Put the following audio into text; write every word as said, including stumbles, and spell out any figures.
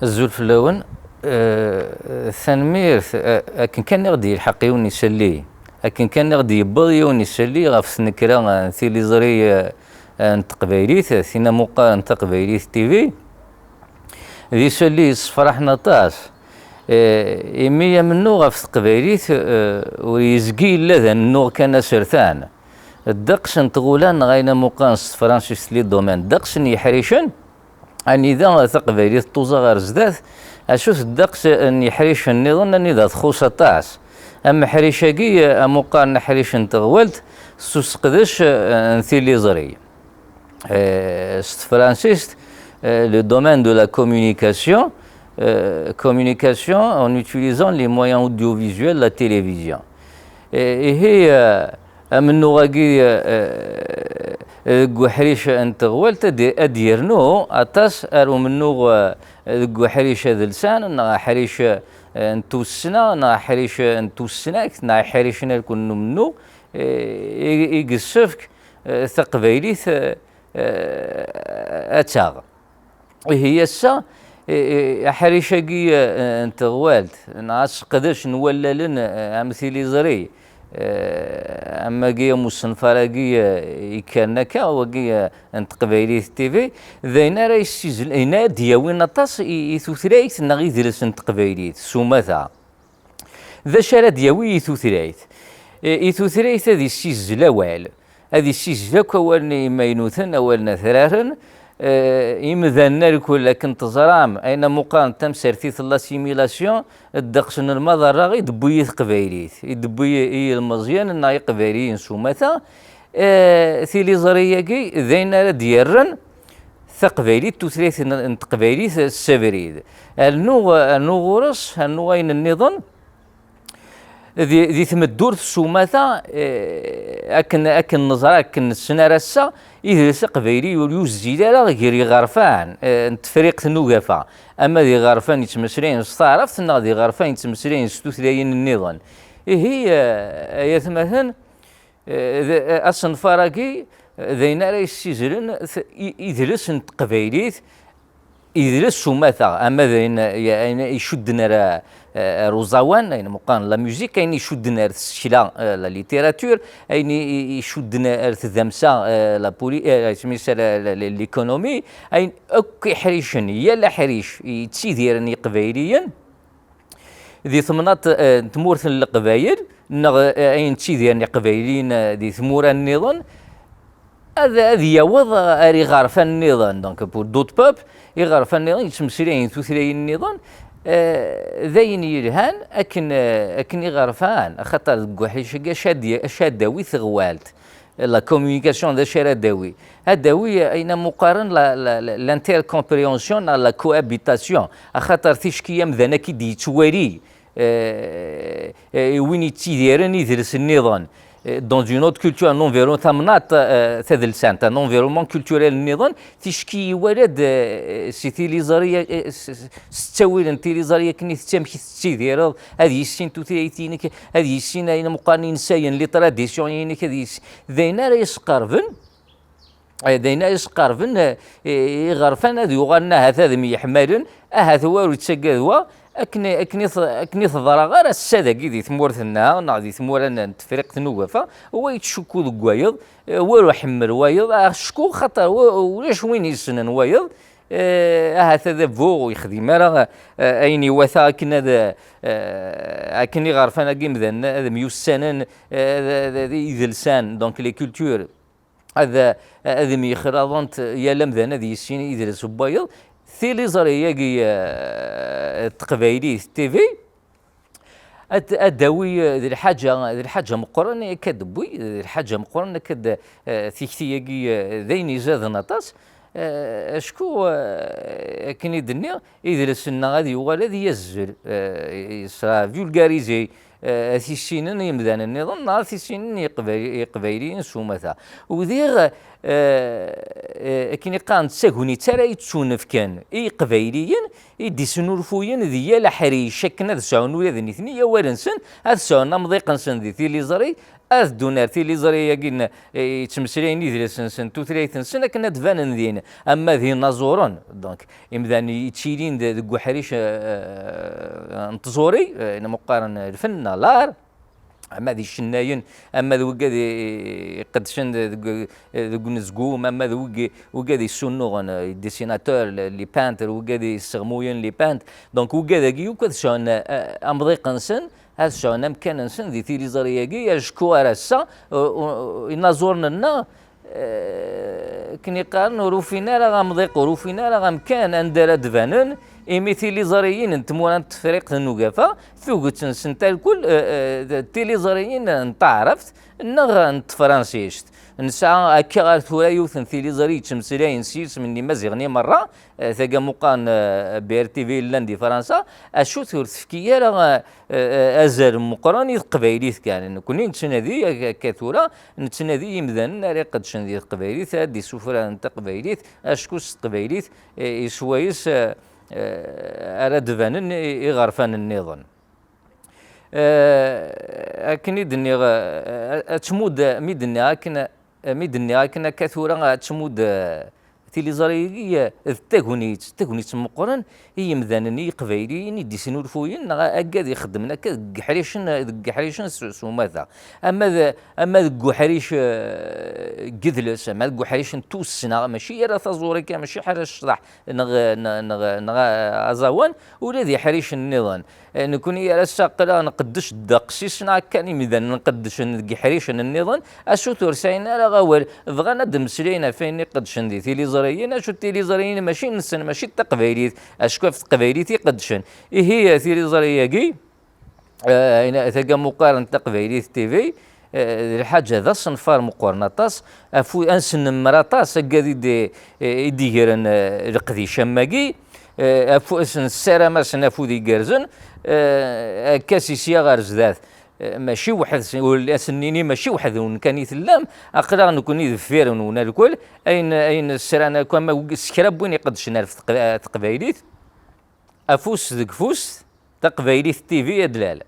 Azul fell-awen. Eh, tanemmirt. Eh, akken kan i ɣ-d-yelḥeq yiwen isalli, akken kan i ɣ-d-yewweḍ yiwen isalli ɣef tnekra, eh, n tiliẓri, eh, eh, n teqbaylit, eh, tin amuqqar n Taqbaylit T V. D isalli yessefraḥen aṭas, eh, imi amennuɣ ɣef teqbaylit, eh, ur yezgi yella d amennuɣ kan asertan. Ddeqs n tɣula neɣ ayen amuqqar s tefransist les domaines, ddeqs n yeḥricen, anida taqbaylit tuẓa ɣer zdat, acu-t ddeqs n yeḥricen nniḍen anida txuṣ aṭas. Ameḥric-agi, amuqqar n aḥric n teɣwalt, s useqdec, eh, n tiliẓri. Eh, s tefransist, eh, le domaine de la communication, eh, communication en utilisant les moyens audiovisuels, la télévision. Eh, ihi, eh, amennuɣ-agi, eh, eh, deg uḥric n teɣwalt ad, ad yernu aṭas ar umennuɣ, eh, deg uḥric adelsan, neɣ aḥric, eh, n tussna, neɣ aḥric, eh, n tusnakt, neɣ aḥric n alkun n umennuɣ, eh, i, i yessefk, eh, taqbaylit, eh, eh, ad taɣ. Ihi ass-a, eh, eh, aḥric-agi, eh, n teɣwalt, neɣ aseqdec n wallalen, eh, am tiliẓri, eh, am wagi am usenfar-agi, eh, yekkren akka, wagi, eh, n Teqbaylit T V, d ayen ara yessizl-, ayen ara d-yawin aṭas i, i tutlayt neɣ idles n teqbaylit, s umata. D acu ara d-yawi i tutlayt? I, i tutlayt ad issizzel awal, ad issizzel akk awalen imaynuten, awalen atraren, eh, imdanen alkul akken teẓram, ayen amuqqar n tamsertit n l'assimilation, ddeqs n lmaḍerra i d-tewwi i teqbaylit, i d-tewwi i yilmeẓyen neɣ iqbayliyen s umata, eh, tiliẓri-agi d ayen ara d-yerren taqbaylit, tutlayt n, n teqbaylit s abrid. Rnu, rnu ɣur-s, rnu ayen nniḍen, di, di tmeddurt s umata, eh, akken, akken neẓra, akken nessen ar ass-a, idles aqbayli ur yuzzil ara gar yiɣerfan, eh, n Tefriqt n Ugafa, ama d iɣerfan yettmeslayen s taɛrabt neɣ d iɣerfan yettmeslayen s tutlayin nniḍen. Ihi, eh, ay atmaten, eh, d, eh, asenfar-agi, eh, d ayen ara yessizlen t-, i, idles n teqbaylit, idles s umata, ama d ayen, ayen icudden ar, ar uẓawan, ayen meqqaren la musique, ayen icudden ar tsekla, eh, la littérature, ayen i, i, icudden ar tdamsa, eh, la poli-, eh, isem-is, la, la, la, l'économie, ayen akk iḥricen, yal aḥric yettidiren Iqbayliyen, di temnaḍt, eh, n tmurt n Leqbayel, neɣ, eh, ayen ttidiren Iqbayliyen, eh, di tmura nniḍen, ad, ad yaweḍ ar iɣerfan nniḍen, donc pour d'autres peuples, iɣerfan nniḍen yettmeslayen tutlayin nniḍen, eh, d ayen yelhan akken, eh, akken iɣerfan, axaṭer deg uḥric-agi acu ad d-, acu ad d-tawi teɣwalt, la communication d acu ara d-tawi? Ad d-tawi ayen amuqqaren la, la, la, l'intercompréhension neɣ la cohabitation, axaṭer ticki amdan akka i d-yettwali, eh, eh, win yettidiren idles nniḍen, eh, dans une autre culture, un environ-, tamnaḍt, eh, tadelsant, un environnement culturel nniḍen, ticki iwala-d, eh, si tiliẓri, eh, s, s, s ttawil n tiliẓri akken i tettamek i tettidireḍ, ad yissin tutlayt-inek, ad yissin ayen meqqaren insayen, les traditions-inek, ad yissin, d ayen ara yesqerben, eh, d ayen ara yesqerben, eh, i, iɣerfan ad yuɣalen ahat ad myeḥmalen, ahat wa ur yettagad wa, akken, akken i t-, akken i teḍra ɣer ass-a dagi di tmurt-nneɣ, neɣ di tmura n, n Tefriqt n Ugafa, wa yettcukku deg wayeḍ, eh, wa ur iḥemmel wayeḍ, acku xaṭer wa, ulac win yessnen wayeḍ, eh, ahat adabu ur yexdim ara, eh, ayen iwata akken ad, eh, akken iɣerfan-agi imdanen ad myussanen, eh, ad, ad, ad, idelsan, donc les cultures, ad, ad myexraḍent, yal amdan ad yissin idles n wayeḍ. Tiliẓri-agi, eh, n Teqbaylit T V, ad, ad d-tawi, eh, d lḥaǧa, d lḥaǧa meqqren akka d-tewwi, d lḥaǧa meqqren akka d-, eh, tikti-agi, eh, d ayen izaden aṭas. Eh, acku, eh, akken i d-nniɣ, idles-nneɣ ad yuɣal ad yazzel, eh, sera vulgarisé, eh, ad t-issinen yimdanen nniḍen, neɣ ad t-issinen Iqbay-, Iqbayliyen s umata. Udiɣ, eh, eh, akken i qqaren, d tagnit ara yettunefken i Iqbayliyen i d-isnulfuyen di yal aḥric, akken ad sɛun ula d nitni awal-nsen, ad sɛun amḍiq-nsen di tiliẓri, ad ddun ar tiliẓri-agi n, eh, yettmeslayen idles-nsen, tutlayt-nsen, akken ad d-banen din, ama d inaẓuren. Donc, imdanen yettilin de-, deg uḥric, eh, eh, n tẓuri, eh, ayen umi qqaren lfen neɣ l'art, ama d icennayen, ama d wigad i, i, iqeddcen de-, deg, deg unezgum, ama d wigi-, wigad yessunuɣen, eh, dessinateur, les, les peintres, wigad yesseɣmuyen, les peintres. Donc, wigad-agi akk ad sɛun, eh, amḍiq-nsen, ad sɛun amkan-nsen di tiliẓri-agi, acku ar ass-a, eh, u-, u-, inaẓuren-nneɣ, eh, akken i qqaren, ur ufin ara amḍiq, ur ufin ara amkan anda ara d-banen, imi tiliẓriyin n tmura n Tefriqt n Ugafa, tuget-nsent alkul, eh, eh, d tiliẓriyin n taɛrabt neɣ n tefransist. Nesɛa akka ɣer tura yiwet n tiliẓri yettmeslayen s yisem n Yimaziɣen i merra, eh, taga umi qqaren, eh, B R T V yellan di Fransa, acu ur tefki ara, eh, eh, azal meqqren i teqbaylit kan. Nekkni nettnadi ak-, akka tura, nettnadi imdanen ara iqeddcen di teqbaylit, ara d-isufraren taqbaylit, acku s teqbaylit, eh, i swayes, eh, eh, ara d-banen i-, iɣerfan nniḍen. Eh, akken i d-nniɣ, eh, ad tmudd, mi d-nniɣ akken, mi d-nniɣ akken akka tura ad tmudd, eh, tiliẓri-agi, eh, d tagnit, tagnit meqqren i yimdanen, i yiqbayliyen i d-isnulfuyen, neɣ aggad ixeddmen akka deg iḥricen, deg iḥricen s, s umata. Ama d, ama deg uḥric, eh, n yidles, ama deg uḥric n tussna, mačči ara taẓuri kan, mačči ḥala ccḍeḥ neɣ, neɣ, neɣ, neɣ aẓawan, ula d iḥricen nniḍen. Eh, nekkni ar ass-a aql-aɣ nqeddec ddeqs-is neɣ kan imdanen nqeddcen deg iḥricen nniḍen, acu ur sɛin ara awal, bɣan ad d-mmeslayen ɣef wayen iqeddcen di tiliẓriyin, acu tiliẓriyin mačči nsen, mačči d taqbaylit, acku ɣef teqbaylit i qeddcen. Ihi, eh, tiliẓri-agi, eh, ayen, taga umi qqaren Taqbaylit T V, eh, d lḥaǧa d asenfar meqqren aṭas, afu-, ad nsemmer aṭas aggad i d-, i d-igren, eh, leqdic am wagi, eh, afu-, s-, nessaram-asen afud igerrzen, eh, akka si sya ɣer zdat. Eh, mačči weḥd-, ur as-nini mačči weḥd-wen kan i tellam, aql-aɣ nekkni deffir-nwen alkul, ayen, ayen sran akk ama s kra n win iqeddcen ɣef teq-, teqbaylit, afus deg ufus, Taqbaylit T V ad lal.